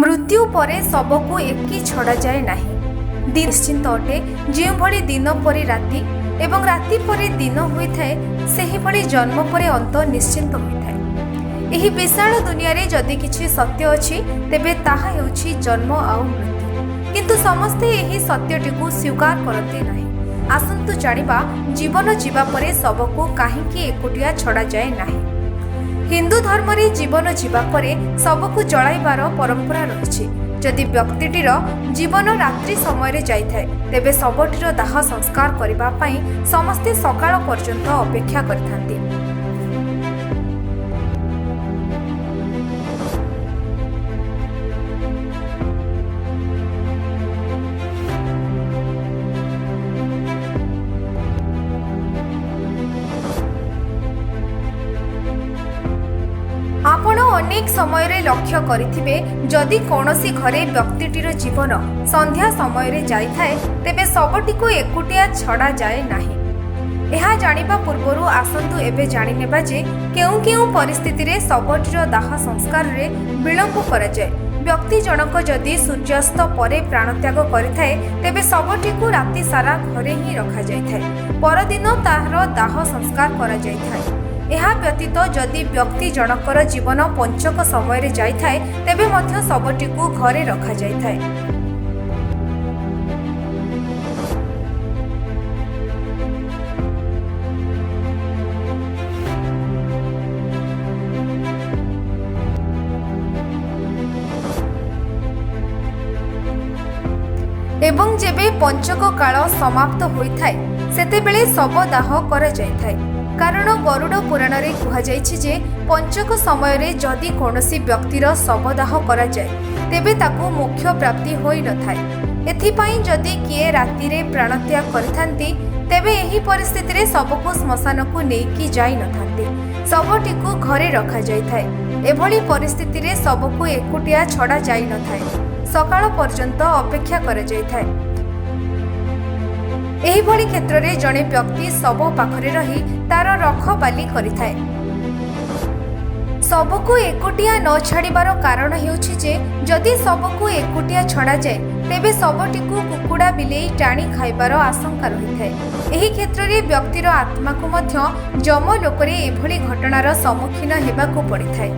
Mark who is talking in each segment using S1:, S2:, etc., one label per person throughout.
S1: ମୃତ୍ୟୁ ପରେ ଶବକୁ ଏକି ଛଡ଼ାଯାଏ ନାହିଁ। ନିଶ୍ଚିନ୍ତ ଅଟେ, ଯେଉଁଭଳି ଦିନ ପରେ ରାତି ଏବଂ ରାତି ପରେ ଦିନ ହୋଇଥାଏ, ସେହିଭଳି ଜନ୍ମ ପରେ ଅନ୍ତ ନିଶ୍ଚିନ୍ତ ହୋଇଥାଏ। ଏହି ବିଶାଳ ଦୁନିଆରେ ଯଦି କିଛି ସତ୍ୟ ଅଛି, ତେବେ ତାହା ହେଉଛି ଜନ୍ମ ଆଉ ମୃତ୍ୟୁ। କିନ୍ତୁ ସମସ୍ତେ ଏହି ସତ୍ୟଟିକୁ ସ୍ୱୀକାର କରନ୍ତି ନାହିଁ। ଆସନ୍ତୁ ଜାଣିବା, ଜୀବନ ଯିବା ପରେ ଶବକୁ କାହିଁକି ଏକୁଟିଆ ଛଡ଼ାଯାଏ ନାହିଁ। ହିନ୍ଦୁ ଧର୍ମରେ ଜୀବନ ଯିବା ପରେ ଶବକୁ ଜଳାଇବାର ପରମ୍ପରା ରହିଛି। ଯଦି ବ୍ୟକ୍ତିଟିର ଜୀବନ ରାତ୍ରି ସମୟରେ ଯାଇଥାଏ, ତେବେ ଶବଟିର ଦାହ ସଂସ୍କାର କରିବା ପାଇଁ ସମସ୍ତେ ସକାଳ ପର୍ଯ୍ୟନ୍ତ ଅପେକ୍ଷା କରିଥାନ୍ତି। ଆପଣ ଅନେକ ସମୟରେ ଲକ୍ଷ୍ୟ କରିଥିବେ, ଯଦି କୌଣସି ଘରେ ବ୍ୟକ୍ତିଟିର ଜୀବନ ସନ୍ଧ୍ୟା ସମୟରେ ଯାଇଥାଏ, ତେବେ ଶବଟିକୁ ଏକୁଟିଆ ଛଡ଼ାଯାଏ ନାହିଁ। ଏହା ଜାଣିବା ପୂର୍ବରୁ ଆସନ୍ତୁ ଏବେ ଜାଣିନେବା ଯେ କେଉଁ କେଉଁ ପରିସ୍ଥିତିରେ ଶବଟିର ଦାହ ସଂସ୍କାରରେ ବିଳମ୍ବ କରାଯାଏ। ବ୍ୟକ୍ତି ଜଣକ ଯଦି ସୂର୍ଯ୍ୟାସ୍ତ ପରେ ପ୍ରାଣତ୍ୟାଗ କରିଥାଏ, ତେବେ ଶବଟିକୁ ରାତି ସାରା ଘରେ ହିଁ ରଖାଯାଇଥାଏ। ପରଦିନ ତାହାର ଦାହ ସଂସ୍କାର କରାଯାଇଥାଏ। ଏହା ବ୍ୟତୀତ ଯଦି ବ୍ୟକ୍ତି ଜଣକର ଜୀବନ ପଞ୍ଚକ ସମୟରେ ଯାଇଥାଏ, ତେବେ ମଧ୍ୟ ଶବଟିକୁ ଘରେ ରଖାଯାଇଥାଏ। ଏବଂ ଯେବେ ପଞ୍ଚକ କାଳ ସମାପ୍ତ ହୋଇଥାଏ, ସେତେବେଳେ ଶବଦାହ କରାଯାଇଥାଏ। କାରଣ ଗରୁଡ଼ ପୁରାଣରେ କୁହାଯାଇଛି ଯେ ପଞ୍ଚକ ସମୟରେ ଯଦି କୌଣସି ବ୍ୟକ୍ତିର ଶବଦାହ କରାଯାଏ, ତେବେ ତାକୁ ମୋକ୍ଷ ପ୍ରାପ୍ତି ହୋଇନଥାଏ। ଏଥିପାଇଁ ଯଦି କିଏ ରାତିରେ ପ୍ରାଣତ୍ୟାଗ କରିଥାନ୍ତି, ତେବେ ଏହି ପରିସ୍ଥିତିରେ ଶବକୁ ଶ୍ମଶାନକୁ ନେଇକି ଯାଇନଥାନ୍ତି, ଶବଟିକୁ ଘରେ ରଖାଯାଇଥାଏ। ଏଭଳି ପରିସ୍ଥିତିରେ ଶବକୁ ଏକୁଟିଆ ଛଡ଼ା ଯାଇନଥାଏ, ସକାଳ ପର୍ଯ୍ୟନ୍ତ ଅପେକ୍ଷା କରାଯାଇଥାଏ। ଏହିଭଳି କ୍ଷେତ୍ରରେ ଜଣେ ବ୍ୟକ୍ତି ଶବ ପାଖରେ ରହି ତାର ରଖବାଲି କରିଥାଏ। ଶବକୁ ଏକୁଟିଆ ନ ଛାଡ଼ିବାର କାରଣ ହେଉଛି ଯେ ଯଦି ଶବକୁ ଏକୁଟିଆ ଛଡ଼ାଯାଏ, ତେବେ ଶବଟିକୁ କୁକୁଡ଼ା ବିଲେଇ ଟାଣି ଖାଇବାର ଆଶଙ୍କା ରହିଥାଏ। ଏହି କ୍ଷେତ୍ରରେ ବ୍ୟକ୍ତିର ଆତ୍ମାକୁ ମଧ୍ୟ ଯମଲୋକରେ ଏଭଳି ଘଟଣାର ସମ୍ମୁଖୀନ ହେବାକୁ ପଡ଼ିଥାଏ।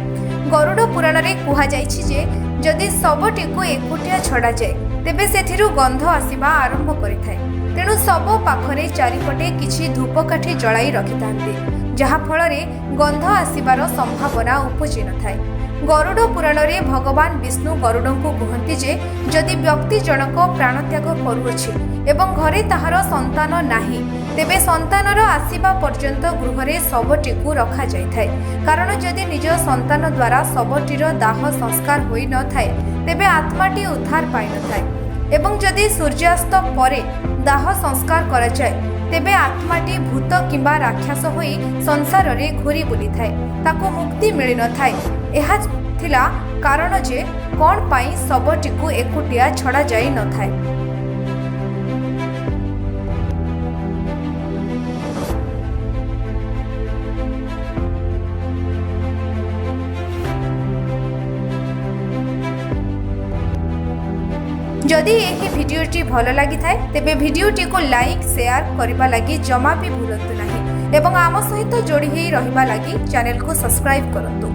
S1: ଗରୁଡ଼ ପୁରାଣରେ କୁହାଯାଇଛି ଯେ ଯଦି ଶବଟିକୁ ଏକୁଟିଆ ଛଡ଼ାଯାଏ, ତେବେ ସେଥିରୁ ଗନ୍ଧ ଆସିବା ଆରମ୍ଭ କରିଥାଏ। ତେଣୁ ଶବ ପାଖରେ ଚାରିପଟେ କିଛି ଧୂପକାଠି ଜଳାଇ ରଖିଥାନ୍ତି, ଯାହାଫଳରେ ଗନ୍ଧ ଆସିବାର ସମ୍ଭାବନା ଉପୁଜି ନଥାଏ। ଗରୁଡ଼ ପୁରାଣରେ ଭଗବାନ ବିଷ୍ଣୁ ଗରୁଡ଼ଙ୍କୁ କୁହନ୍ତି ଯେ ଯଦି ବ୍ୟକ୍ତି ଜଣକ ପ୍ରାଣତ୍ୟାଗ କରୁଅଛି ଏବଂ ଘରେ ତାହାର ସନ୍ତାନ ନାହିଁ, ତେବେ ସନ୍ତାନର ଆସିବା ପର୍ଯ୍ୟନ୍ତ ଗୃହରେ ଶବଟିକୁ ରଖାଯାଇଥାଏ। କାରଣ ଯଦି ନିଜ ସନ୍ତାନ ଦ୍ୱାରା ଶବଟିର ଦାହ ସଂସ୍କାର ହୋଇନଥାଏ, ତେବେ ଆତ୍ମାଟି ଉଦ୍ଧାର ପାଇନଥାଏ। ଏବଂ ଯଦି ସୂର୍ଯ୍ୟାସ୍ତ ପରେ ଦାହ ସଂସ୍କାର କରାଯାଏ, ତେବେ ଆତ୍ମାଟି ଭୂତ କିମ୍ବା ରାକ୍ଷସ ହୋଇ ସଂସାରରେ ଘୂରି ବୁଲିଥାଏ, ତାକୁ ମୁକ୍ତି ମିଳିନଥାଏ। ଏହା ଥିଲା କାରଣ ଯେ କ'ଣ ପାଇଁ ଶବଟିକୁ ଏକୁଟିଆ ଛଡ଼ାଯାଇ ନଥାଏ। ଯଦି ଏହି ଭିଡ଼ିଓଟି ଭଲ ଲାଗିଥାଏ, ତେବେ ଭିଡ଼ିଓଟିକୁ ଲାଇକ୍, ସେୟାର କରିବା ଲାଗି ଜମା ବି ଭୁଲନ୍ତୁ ନାହିଁ ଏବଂ ଆମ ସହିତ ଯୋଡ଼ି ହୋଇ ରହିବା ଲାଗି ଚ୍ୟାନେଲକୁ ସବସ୍କ୍ରାଇବ୍ କରନ୍ତୁ।